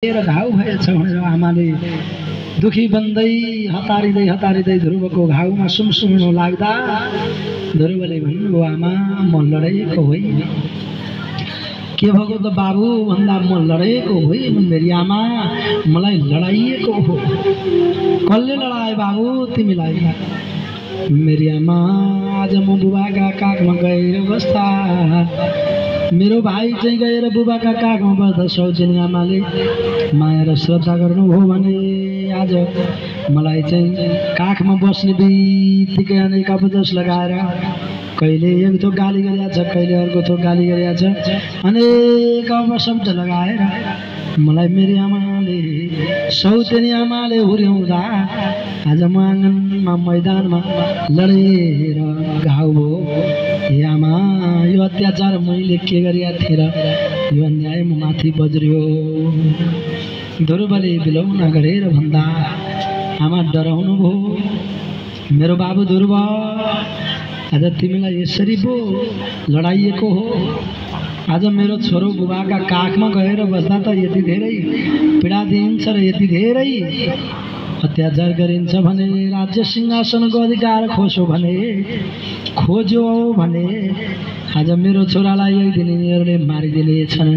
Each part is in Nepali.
घाउ भएछ भनेर आमाले दुखी बन्दै हतारिँदै ध्रुवको घाउमा सुमसुम्नु लाग्दा ध्रुवले भन्नुभयो आमा म लडेको होइन। के भएको त बाबु भन्दा म लडेको होइन मेरी आमा, मलाई लडाइएको हो। कसले लडाए बाबु तिमीलाई? मेरी आमा आज म बुबाका काखमा गएर बस्दा मेरो भाइ चाहिँ गएर बुबाका काखमा बस्दा सौजनी आमाले माया र श्रद्धा गर्नुभयो भने आज मलाई चाहिँ काखमा बस्ने बित्तिकै अनेक अपजस लगाएर कहिले एक थोक गाली गरिरहेछ, कहिले अर्को थोक गाली गरिरहेछ, अनेक अपशब्द लगाएर मलाई मेरी आमाले सौजनी आमाले हुर्याउँदा आज म आँगनमा मैदानमा लडेर घाउ भयो। हे आमा यो अत्याचार मैले के गरिरहेको थिएँ र यो अन्याय म माथि बज्रियो। ध्रुवले बिलौन गरेर भन्दा आमा डराउनु भयो। मेरो बाबु ध्रुव आज तिमीलाई यसरी पो लडाइएको हो। आज मेरो छोरो बुबाका काखमा गएर बस्दा त यति धेरै पीडा दिइन्छ र यति धेरै अत्याचार गरिन्छ भने, राज्य सिंहासनको अधिकार खोज्यो भने आज मेरो छोरालाई एक दिन यिनीहरूले मारिदिनेछन्।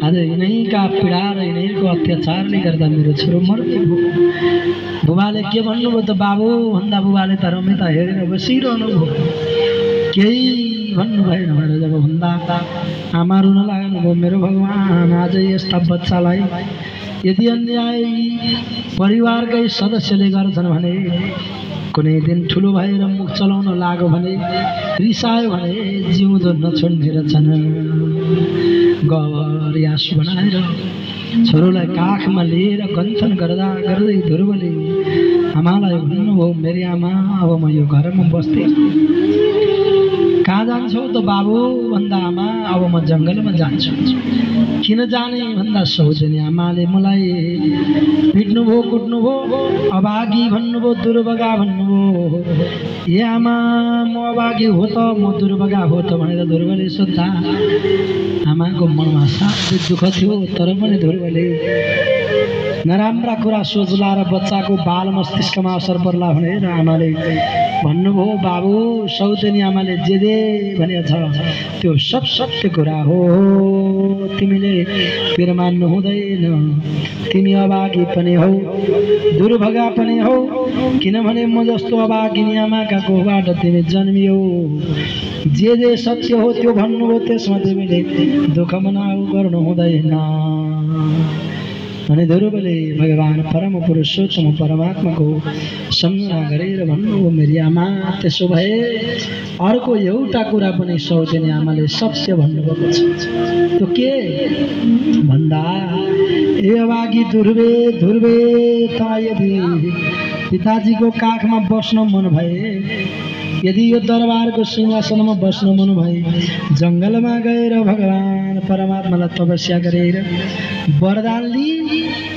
आज यिनैका पीडा र यिनैको अत्याचारले गर्दा मेरो छोरो मर्ने भयो। बुबाले के भन्नुभयो त बाबु भन्दा बुबाले त रमिता हेरेर बसिरहनु भयो, केही भन्नु भएन भनेर जब भन्दा आमा रुन लाग्नुभयो। मेरो भगवान आज यस्ता बच्चालाई यदि अन्याय परिवारकै सदस्यले गर्छन् भने कुनै दिन ठुलो भएर मुख चलाउन लाग्यो भने रिसायो भने जिउँदो नछोड्ने रहेछन्। गयास बनाएर छोरोलाई काखमा लिएर गन्थन गर्दै ध्रुवले आमालाई भन्नुभयो मेरी आमा अब म यो घरमा बस्दै कहाँ जान्छौ त बाबु भन्दा आमा अब म जङ्गलमा जान्छु। किन जाने भन्दा सौजनी आमाले मलाई पिट्नुभयो, कुट्नुभयो, अभागी भन्नुभयो, दुर्भगा भन्नुभयो। ए आमा म अभागी हो त म दुर्भगा हो त भनेर ध्रुवले सोद्धा आमाको मनमा साह्रै दुःख थियो। तर पनि ध्रुवले नराम्रा कुरा सोच्ला र बच्चाको बाल मस्तिष्कमा असर पर्ला भनेर आमाले भन्नुभयो बाबु सौजनी आमाले जे भनेको छ त्यो सब सत्य कुरा हो। तिमीले पिर मान्नु हुँदैन, तिमी अभागी पनि हौ, दुर्भगा पनि हौ, किनभने म जस्तो अभागिनी आमाका कोखबाट तिमी जन्मियौ। जे सत्य हो त्यो भन्नुभयो, त्यसमा तिमीले दुःख मनाउ गर्नु हुँदैन भने ध्रुवले भगवान परम पुरुषोत्तम परमात्माको सम्झना गरेर भन्नुभयो मेरी आमा त्यसो भए अर्को एउटा कुरा पनि सौजनी आमाले सत्य भन्नुभएको छ। त्यो के भन्दा ए अभागी ध्रुवे त यदि पिताजीको काखमा बस्न मन भए, यदि यो दरबारको सिंहासनमा बस्न मन भए जङ्गलमा गएर भगवान परमात्मालाई तपस्या गरेर वरदान लि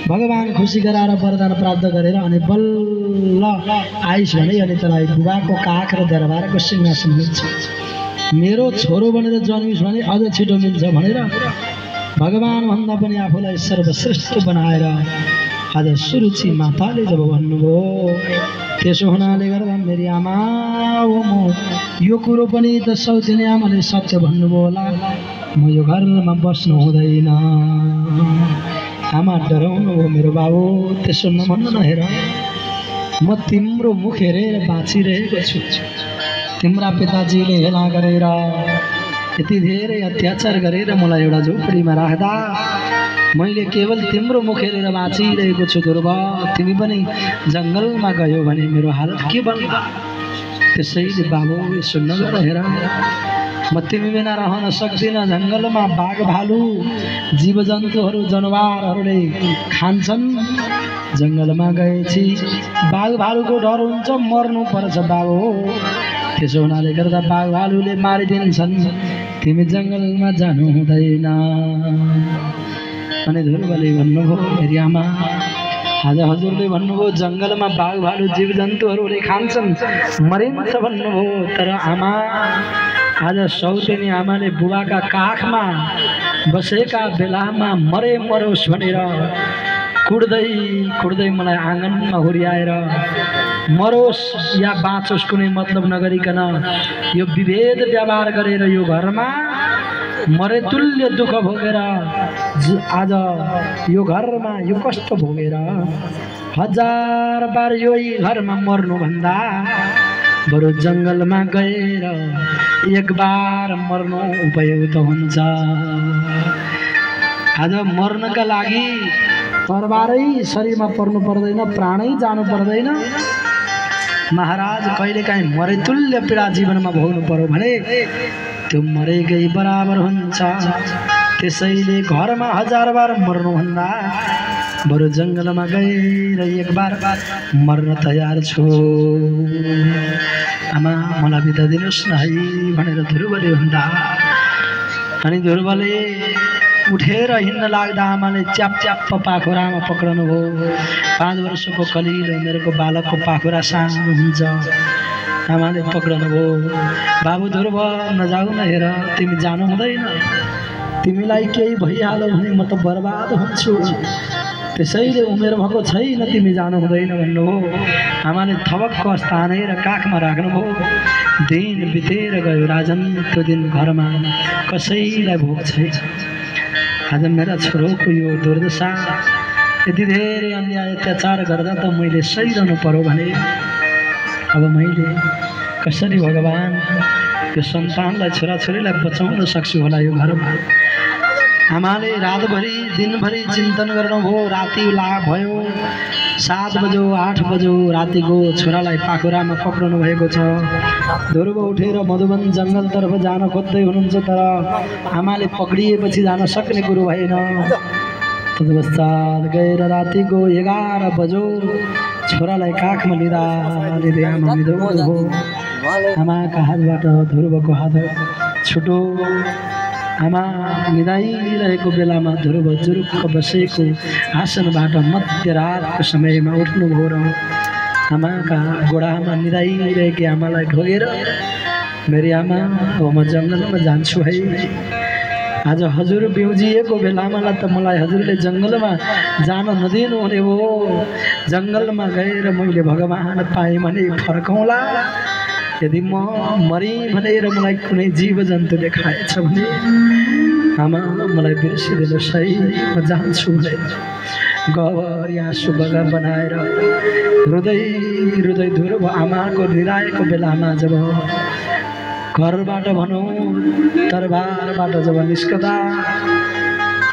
भगवान खुसी गराएर वरदान प्राप्त गरेर अनि बल्ल आइस भने अनि तँलाई बुबाको काख र दरबारको सिंहासन मिल्छ। मेरो छोरो भनेर जन्मिस् भने अझ छिटो मिल्छ भनेर भगवान भन्दा पनि आफूलाई सर्वश्रेष्ठ बनाएर आज सुरुचि माताले जब भन्नुभयो त्यसो हुनाले गर्दा मेरी आमा हो म यो कुरो पनि त सौजनी आमाले सत्य भन्नुभयो होला, म यो घरमा बस्नु हुँदैन। आमा डराउनु हो मेरो बाबु त्यसो नभन्नु न, हेर म तिम्रो मुख हेरेर बाँचिरहेको छु। तिम्रा पिताजीले हेला गरेर यति धेरै अत्याचार गरेर मलाई एउटा झोपडीमा राख्दा मैले केवल तिम्रो मुख हेरेर बाँचिरहेको छु। ध्रुव तिमी पनि जङ्गलमा गयो भने मेरो हालत के बन्ला? त्यसैले बाबु यसो नगर, हेर म तिमी बिना रहन सक्दिनँ। जङ्गलमा बाघ भालु जीव जन्तुहरू जनावरहरूले खान्छन्। जङ्गलमा गएपछि बाघ भालुको डर हुन्छ, मर्नु पर्छ बाबु। त्यसो हुनाले गर्दा बाघ भालुले मारिदिन्छन्, तिमी जङ्गलमा जानु हुँदैन अनि ध्रुवले भन्नुभयो मेरी आमा आज हजुरले भन्नुभयो जङ्गलमा बाघ भालु जीव जन्तुहरूले खान्छन्, मरिन्छ भन्नुभयो। तर आमा आज सौतेनी आमाले बुबाका काखमा बसेका बेलामा मरे मरोस् भनेर कुड्दै कुड्दै मलाई आँगनमा हुर्याएर मरोस् या बाँचोस् कुनै मतलब नगरिकन यो विभेद व्यवहार गरेर यो घरमा मरे तुल्य दुःख भोगेर आज यो घरमा यो कष्ट भोगेर 1000 बार यही घरमा मर्नु भन्दा बरु जंगलमा गएर एक बार मर्नु उपयुक्त हुन्छ। आज मर्नका लागि तरबारै शरीरमा पर्नु पर्दैन, प्राणै जानु पर्दैन। महाराज कहिलेकाहीँ मरेतुल्य पीडा जीवनमा भोग्नु पर्यो भने त्यो मरेकै बराबर हुन्छ। त्यसैले घरमा 1000 बार मर्नुभन्दा बरु जंगलमा गएर एक बार मर्न तयार छु। आमा मलाई बिदा दिनुहोस् न है भनेर ध्रुवले भन्दा अनि ध्रुवले उठेर हिँड्न लाग्दा आमाले च्याप च्याप पाखुरामा पक्रनु भयो। 5 वर्षको कलिलो उमेरको बालकको पाखुरा सानो हुन्छ। आमाले पक्रनु भयो। बाबु ध्रुव नजाऊ न, हेर तिमी जानु हुँदैन, तिमीलाई केही भइहाल्यो भने म त बर्बाद हुन्छु, त्यसैले उमेर भएको छैन, तिमी जानु हुँदैन भन्नुभयो। आमाले थपक्क स्थानेर काखमा राख्नुभयो। दिन बितेर गयो राजन। त्यो दिन घरमा कसैलाई भोक छैन। आज मेरा छोरोको यो दुर्दशा यति धेरै अन्याय अत्याचार गर्दा त मैले सहिरहनु पर्यो भने अब मैले कसरी भगवान यो सन्तानलाई छोराछोरीलाई बचाउन सक्छु होला यो घरमा। आमाले रातभरि दिनभरि चिन्तन गर्नुभयो। राति भयो 7 बज्यो 8 बज्यो रातिको छोरालाई पाखुरामा पक्रनु भएको छ। ध्रुव उठेर मधुवन जङ्गलतर्फ जान खोज्दै हुनुहुन्छ, तर आमाले पक्रिएपछि जान सक्ने कुरो भएन। तत्पश्चात गएर रातिको 11 बज्यो छोरालाई काखमा लिँदा आमा निधाउनु भयो। आमाका हातबाट ध्रुवको हात छुटो। आमा निदाइरहेको बेलामा ध्रुव जुरुक्क बसेको आसनबाट मध्यरातको समयमा उठ्नुभयो र आमाका गोडामा निदाइरहेकी आमालाई ढोगेर मेरी आमा अब म जङ्गलमा जान्छु है। आज हजुर बिउजिएको बेलामा त मलाई हजुरले जङ्गलमा जान नदिनु हुने हो। जङ्गलमा गएर मैले भगवान पाएँ भने फर्कौँला। यदि म मरि भनेर मलाई कुनै जीव जन्तुले खाएछ भने आमा मलाई बिर्सिदिनुहोस् है, म जान्छु भनेर गहरी आँसु बगा बनाएर रुँदै रुँदै ध्रुव आमाको निराएको बेलामा जब घरबाट भनौँ दरबारबाट जब निस्कदा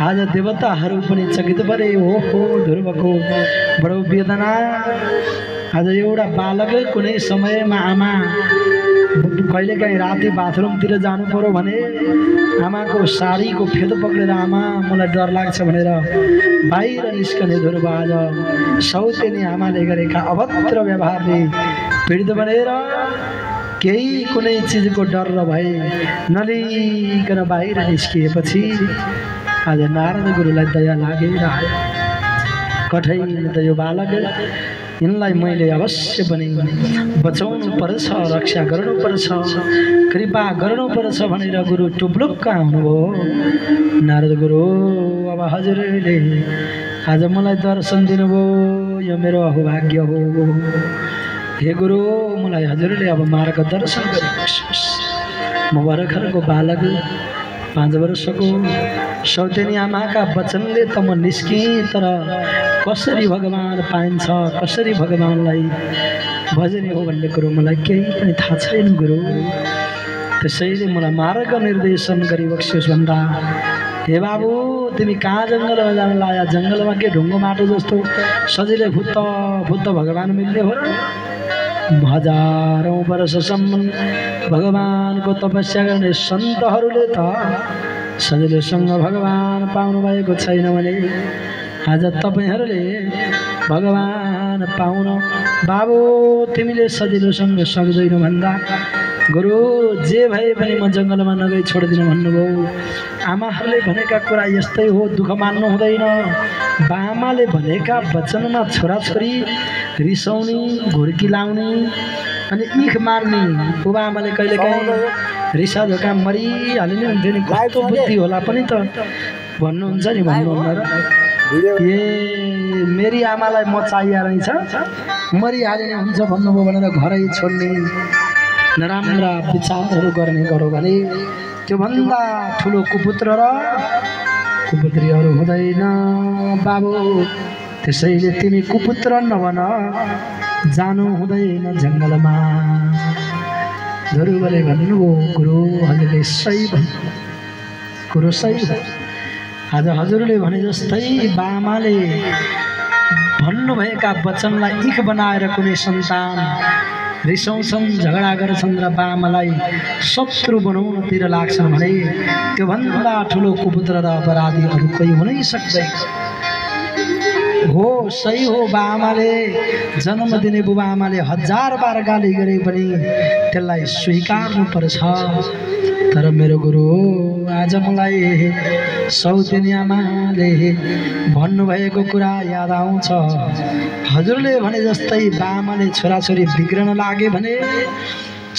आज देवताहरू पनि चकित परे। ओहो ध्रुवको बडो वेदना। आज एउटा बालक कुनै समयमा आमा कहिलेकाहीँ राति बाथरुमतिर जानु पर्यो भने आमाको साडीको फेद पक्रेर आमा मलाई डर लाग्छ भनेर बाहिर निस्कने ध्रुव आज सौतेनी आमाले गरेका अभद्र व्यवहारले पीडित बनेर केही कुनै चिजको डर भए नलिकन बाहिर निस्किएपछि आज नारद गुरुलाई दया लागेर आयो। कठै त यो बालक यिनलाई मैले अवश्य पनि बचाउनु पर्छ, रक्षा गर्नुपर्छ, कृपा गर्नुपर्छ भनेर गुरु टुप्लुक्क आउनुभयो। नारद गुरु अब हजुरले आज मलाई दर्शन दिनुभयो, यो मेरो अहोभाग्य हो। हे गुरु मलाई हजुरले अब मार्गदर्शन गर्नुहोस्। म भर्खरको बालक 5 वर्षको सौतेनी आमाका वचनले त म निस्केँ, तर कसरी भगवान पाइन्छ, कसरी भगवानलाई भजने हो भन्ने कुरो मलाई केही पनि थाहा छैन गुरु। त्यसैले मलाई मार्ग निर्देशन गरिबक्सियोस् भन्दा हे बाबु तिमी कहाँ जङ्गलमा जान लाया? जङ्गलमा के ढुङ्गो माटो जस्तो सजिलै फुत्त फुत्त भगवान मिल्ने हो र? 1000औं वर्षसम्म भगवानको तपस्या गर्ने सन्तहरूले त सजिलैसँग भगवान पाउनु भएको छैन भने आज तपाईहरूले भगवान पाउन बाबु तिमीले सजिलोसँग सक्दैनौ भन्दा गुरु जे भए पनि म जङ्गलमा नगई छोड्दिन भन्नुभयो। आमाहरूले भनेका कुरा यस्तै हो, दुःख मान्नु हुँदैन। बामाले भनेका वचनमा छोराछोरी रिसाउने, घुर्की लाउने अनि इख मार्ने। बुबाआमाले कहिलेकाहीँ रिसा झोका मरिहाल्यो नि हुन्थ्यो नि कस्तो बुद्धि होला पनि त भन्नुहुन्छ नि भन्नुहुन्न र ए मेरी आमालाई म चाहिया रहेछ मरिहाल्यो नि हुन्छ भन्नुभयो भनेर घरै छोड्ने नराम्रा विचारहरू गर्ने गरौँ भने त्योभन्दा ठुलो कुपुत्र र कुपुत्रीहरू हुँदैन बाबु। त्यसैले तिमी कुपुत्र नभन जानु हुँदैन जङ्गलमा। ध्रुवले भन्नुभयो गुरु हजुरले सही भन्नु कुरो सही हो। आज हजुरले भने जस्तै बामाले भन्नुभएका वचनलाई इख बनाएर कुनै सन्तान रिसाउँछन् झगडा गर्छन् र बामालाई शत्रु बनाउनतिर लाग्छन् भने त्योभन्दा ठुलो कुपुत्र र अपराधी अरू कोही हुनै सक्दैन। हो सही हो बाआमाले जन्म दिने बुबा आमाले 1000 बार गाली गरे पनि त्यसलाई स्वीकार्नु पर्छ। तर मेरो गुरु आज मलाई सौतेनी आमाले भन्नुभएको कुरा याद आउँछ। हजुरले भने जस्तै बाआमाले छोराछोरी बिग्रन लागे भने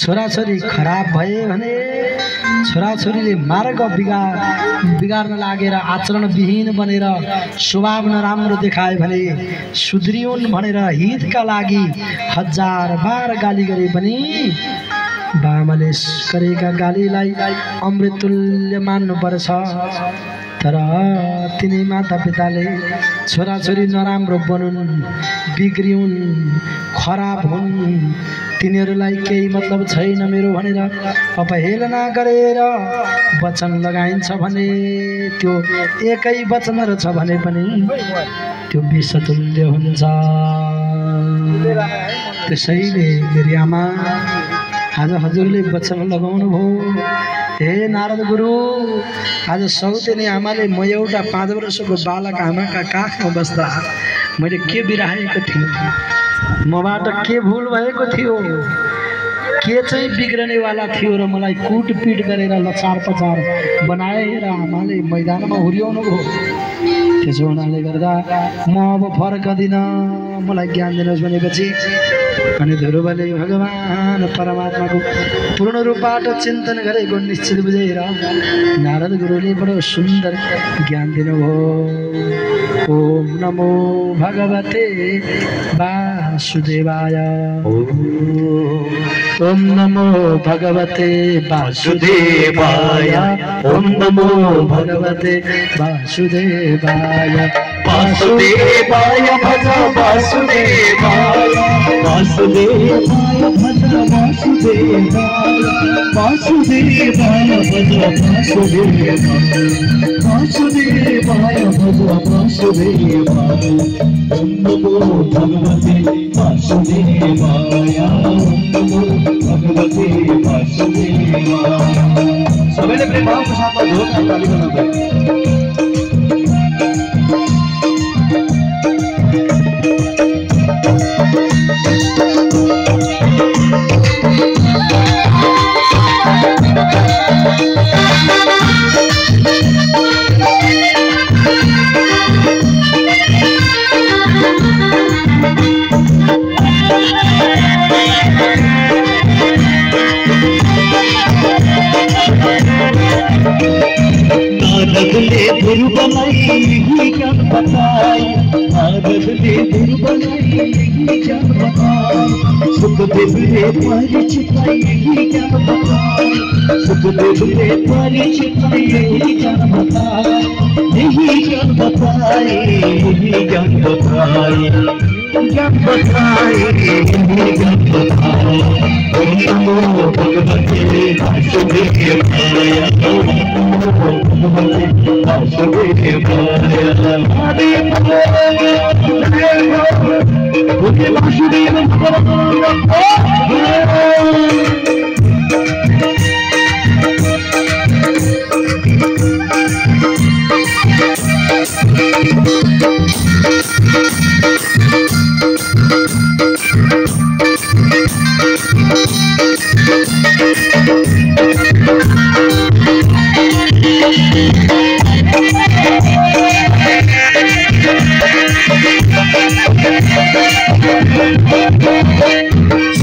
छोराछोरी खराब भए भने छोराछोरीले मार्ग बिगार्न लागेर आचरणविहीन बनेर स्वभाव नराम्रो देखाए भने सुध्रिउन् भनेर हितका लागि 1000 बार गाली गरे पनि बाआमाले गरेका गालीलाई अमृतुल्य मान्नुपर्छ। तर तिनी मातापिताले छोराछोरी नराम्रो बनुन् बिग्रिउन् खराब हुन् तिनीहरूलाई केही मतलब छैन मेरो भनेर अपहेलना गरेर वचन लगाइन्छ भने त्यो एकै वचन रहेछ भने पनि त्यो विषतुल्य हुन्छ। त्यसैले मेरी आमा आज हजुरले वचन लगाउनु भयो। हे नारद गुरु आज सौतेनी आमाले म एउटा 5 वर्षको बालक आमाका काखमा बस्दा मैले के बिराएको थिएँ मबाट के भूल भएको थियो के चाहिँ बिग्रनेवाला थियो र मलाई कुटपिट गरेर लचार पचार बनाएर आमाले मैदानमा हुर्याउनु भयो। त्यसो हुनाले गर्दा म अब फर्कदिन मलाई ज्ञान दिनुहोस् भनेपछि अनि ध्रुवले भगवान परमात्माको पूर्ण रूपबाट चिन्तन गरेको निश्चित बुझेर नारद गुरुले बडो सुन्दर ज्ञान दिनुभयो। ओम नमो भगवते वासुदेवाय। ओम नमो भगवते वासुदेवाय। ओम नमो भगवते वासुदेवाय। वासुदेवाय भज वासुदेवाय। वासुदेवाय भज वासुदेवाय। वासुदेवाय भज वासुदेवाय। वासुदेवाय भज वासुदेवाय। ओम नमो भगवते वासुदेवाय। ओम नमो भगवते वासुदेवाय। सबैले प्रेम भावको साथमा जोरदार ताली बजाउनु। आदतले दुर्बलाई ज्ञान बताई। आदतले दुर्बलाई ज्ञान बताई। सुखदेवले परिचिताई ज्ञान बताई। सुखदेवले परिचिताई ज्ञान बताई। यही ज्ञान बताई यही ज्ञान बताई ज्ञान बताई यही ज्ञान बताई। ओम नमो भगवते वासुदेवाय। ओम नमो भगवते वासुदेवाय।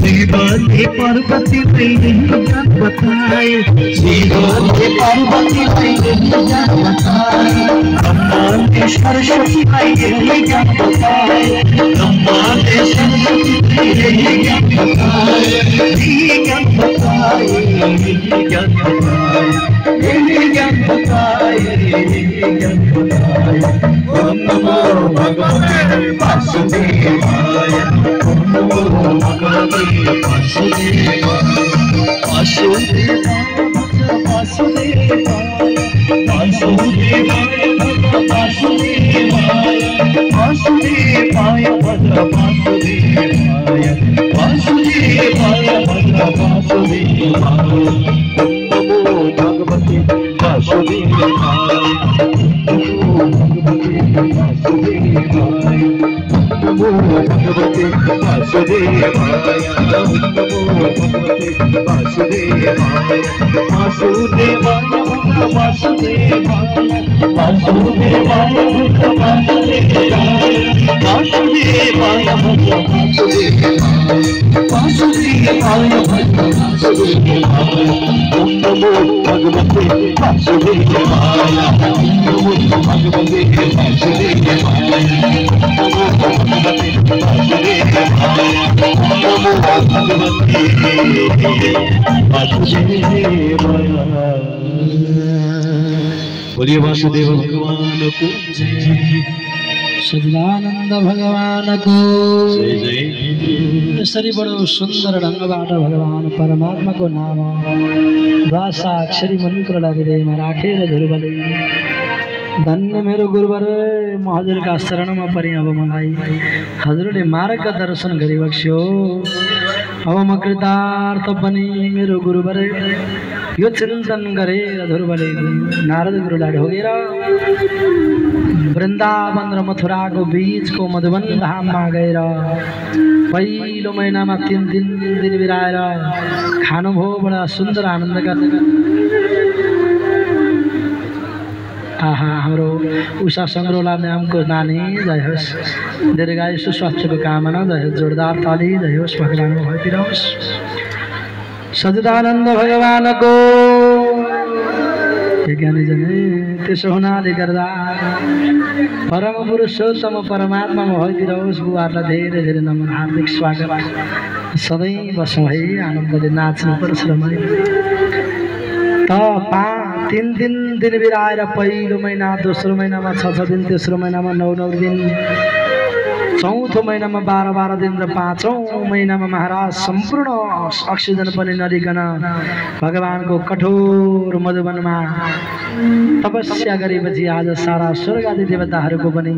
शिवले पार्वतीलाई यही जान बताए शिवले पार्वतीलाई यही जान बताए ब्रह्माले सरस्वतीलाई यही जान बताए ब्रह्माले सरस्वतीलाई यही ज्ञान बताए यही ज्ञान बताए यही ज्ञान बताए यही ज्ञान बताए यही ज्ञान बताए ओम नमो भगवते वासुदेवाय ओम नमो भगवते वासुदेवाय वासुदेवाय वासुदेवाय वासुदेवाय वासुदेवाय भद्र वासुदेवाय वासुदेवाय भद्र वासुदेवाय नमो भगवते वासुदेवाय नमो भगवते वासुदेवाय नमो भगवते वासुदेवाय नमो भगवते वासुदेवाय वासुदेवाय वासुदेवाय वासुदेवाय वासुदेवाय वासुदेवाय वासुदेवाय वासुदेवाय ओम नमो भगवते वासुदेवाय नमो भगवते वासुदेवाय नमो भगवते वासुदेवाय नमो भगवते वासुदेवाय। बोलिए वासुदेव भगवान को जय। सच्चिदानंद भगवान को जय। यसरी बडो सुन्दर ढङ्गबाट भगवान परमात्माको नाम द्वासाक्षरी मन्त्रलाई हृदयमा राखेर ध्रुवले धन्य मेरो गुरुवर म हजुरका शरणमा परे अब मलाई हजुरले मार्ग दर्शन गरिबक्स्यो अब म कृतार्थ पनि मेरो गुरुवर यो चिन्तन गरेर ध्रुवले नारद गुरुलाई ढोगेर वृन्दावन र मथुराको बीचको मधुवन धाममा गएर पहिलो महिनामा 3 दिन बिराएर खानुभयो। बडा सुन्दर आनन्द गर्ने आहा हाम्रो उषा सङ्ग्रौला म्यामको नानी जय होस्, दीर्घायु सुस्वास्थ्यको कामना जय होस्, जोरदार ताली जय होस्, भगवानको भयतिर होस्। सच्चिदानन्द भगवानको ज्ञानीजने त्यसो हुनाले गर्दा परम पुरुषोत्तम परमात्मामा भयतिर होस्। बुवाहरूलाई धेरै धेरै नमन हार्दिक स्वागत। सधैँ बसौँ है, आनन्दले नाच्नुपर्छ रमाइ। त 3 दिन बिराएर पहिलो महिना, दोस्रो महिनामा 6 दिन, तेस्रो महिनामा 9 दिन, चौथो महिनामा 12 दिन र 5औं महिनामा महाराज सम्पूर्ण अक्सिजन पनि नलिकन भगवानको कठोर मधुवनमा तपस्या गरेपछि आज सारा स्वर्ग आदि देवताहरूको पनि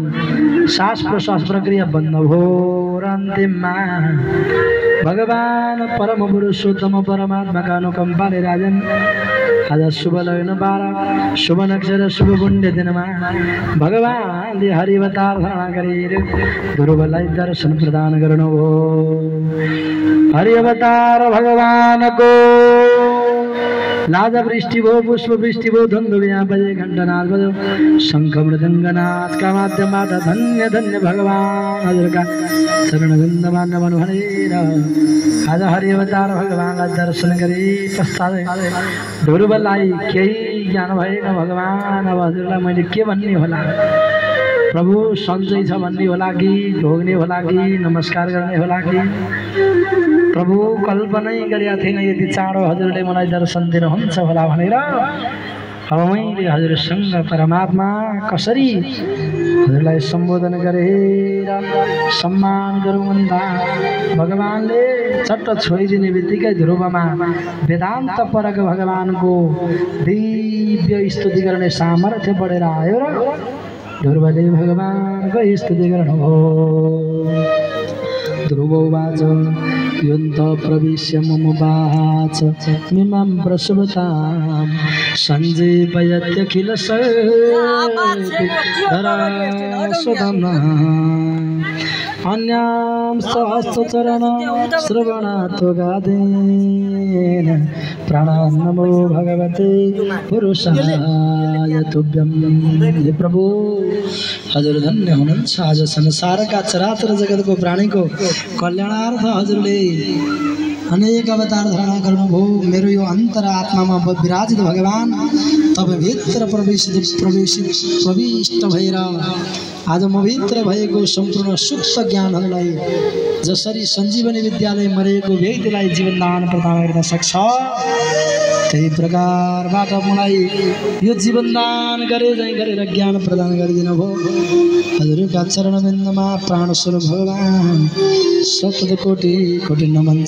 श्वास प्रश्वास प्रक्रिया बन्द भयो र अन्तिममा भगवान परम पुरुषोत्तम परमात्माका अनुकम्पाले राजन आज शुभ लग्न 12 शुभ नक्षत्र शुभ पुण्य दिनमा भगवानले हरिअवतार धारण गरेर ध्रुवलाई दर्शन प्रदान गर्नुभयो। हरिअवतार भगवानको लाजा वृष्टि भयो, पुष्प वृष्टि भयो, धुन्दुबिया बजे, घण्टनाद बज्यो, शङ्ख मृदङ्गनाथका माध्यमबाट धन्य धन्य भगवान हजुरका चरणविन्दमा नमन भनेर आज हरिअवतार भगवानलाई दर्शन गरी पश्चात ध्रुवलाई केही ज्ञान भएन। भगवान अब हजुरलाई मैले के भन्ने होला, प्रभु सन्चै छ भन्ने होला कि ढोग्ने होला कि नमस्कार गर्ने होला कि प्रभु कल्पनै गरेका थिएन यति चाँडो हजुरले मलाई दर्शन दिनुहुन्छ होला भनेर अब मैले हजुरसँग परमात्मा कसरी हजुरलाई सम्बोधन गरेर सम्मान गरौँ भन्दा भगवानले चट्ट छोइदिने बित्तिकै ध्रुवमा वेदान्त परक भगवानको दिव्य स्तुति गर्ने सामर्थ्य बढेर आयो र ध्रुवले भगवानको स्तुति गर्नुभयो। ध्रुवोवाच योऽन्त प्रविश्य मम वाच मिमां प्रसवतां सञ्जीवयत्यखिल सर्वधरासुदम् अन्यां सहस्रचरण श्रवणातो गादेन प्राणान् नमो भगवते पुरुषाय तुभ्यं। हे प्रभु हजुर धन्य हुनुहुन्छ। आज संसारका चराचर जगतको प्राणीको कल्याणार्थ हजुरले अनेक अवतार धारण गर्नुभयो। मेरो यो अन्तरात्मामा विराजित भगवान तपाईभित्र प्रविष्ट भएर आज म भित्र भएको सम्पूर्ण सुप्त ज्ञानहरूलाई जसरी सञ्जीवनी विद्यालय मरेको व्यक्तिलाई जीवनदान प्रदान गर्न सक्छ, त्यही प्रकारबाट मलाई यो जीवनदान गरेर ज्ञान प्रदान गरिदिनु भयो। हजुरका चरणबिन्दुमा प्राणस्वरूप भगवान सतत कोटि कोटि नमन छ।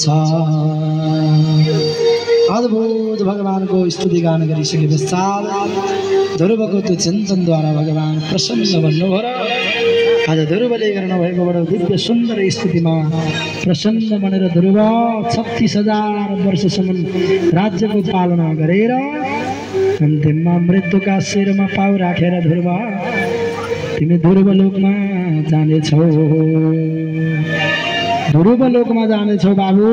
अद्भुत भगवानको स्तुति गान गरिसके पश्चात ध्रुवको त्यो चिन्तनद्वारा भगवान प्रसन्न भन्नुभयो र आज ध्रुवले गर्नुभएको बडो दिव्य सुन्दर स्तुतिमा प्रसन्न बनेर ध्रुव 36,000 वर्षसम्म राज्यको पालना गरेर अन्तिममा मृत्युका शिरमा पाउ राखेर ध्रुव तिमी ध्रुवलोकमा जानेछौ, ध्रुवलोकमा जानेछौ बाबु,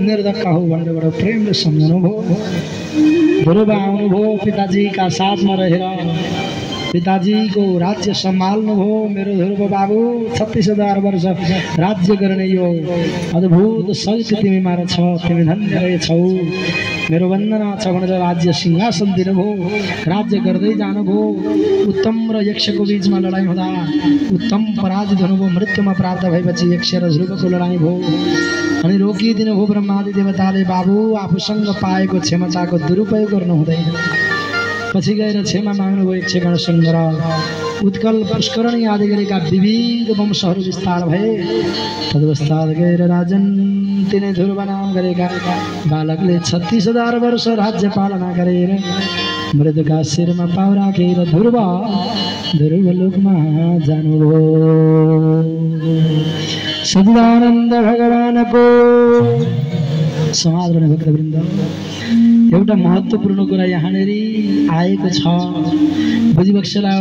निर्धक्क हो भनेर बडो प्रेमले सम्झनु भयो। ध्रुव आउनुभयो पिताजीका साथमा रहेर पिताजीको राज्य सम्हाल्नुभयो। मेरो ध्रुव बाबु 36,000 वर्ष राज्य गर्ने यो अद्भुत शक्ति तिमीमा छ, तिमी धन्य रहेछौ, मेरो वन्दना छ भनेर राज्य सिंहासन दिनुभयो। राज्य गर्दै जानुभयो। उत्तम र यक्षको बीचमा लडाईँ हुँदा उत्तम पराजित हुनुभयो। मृत्युमा प्राप्त भएपछि यक्ष र ध्रुवको लडाईँ भयो अनि रोकिदिनुभयो ब्रह्मादि देवताले। बाबु आफूसँग पाएको क्षमताको दुरुपयोग गर्नु हुँदैन। पछि गएर क्षमा माग्नुभयो यक्षगणसँग र उत्कल पुष्करणी आदि गरेका विविध वंशहरू विस्तार भए। तदवस्थात गएर राजन तिनै ध्रुव नाम गरेका बालकले 36,000 वर्ष राज्य पालना गरेर मृत्युका शिरमा पाउ राखेर ध्रुवलोकमा जानुभयो। सच्चिदानन्द भगवानको समाज गर्ने भक्तवृन्द, एउटा महत्त्वपूर्ण कुरा यहाँनेरि आएको छ। बुझिबक्सेला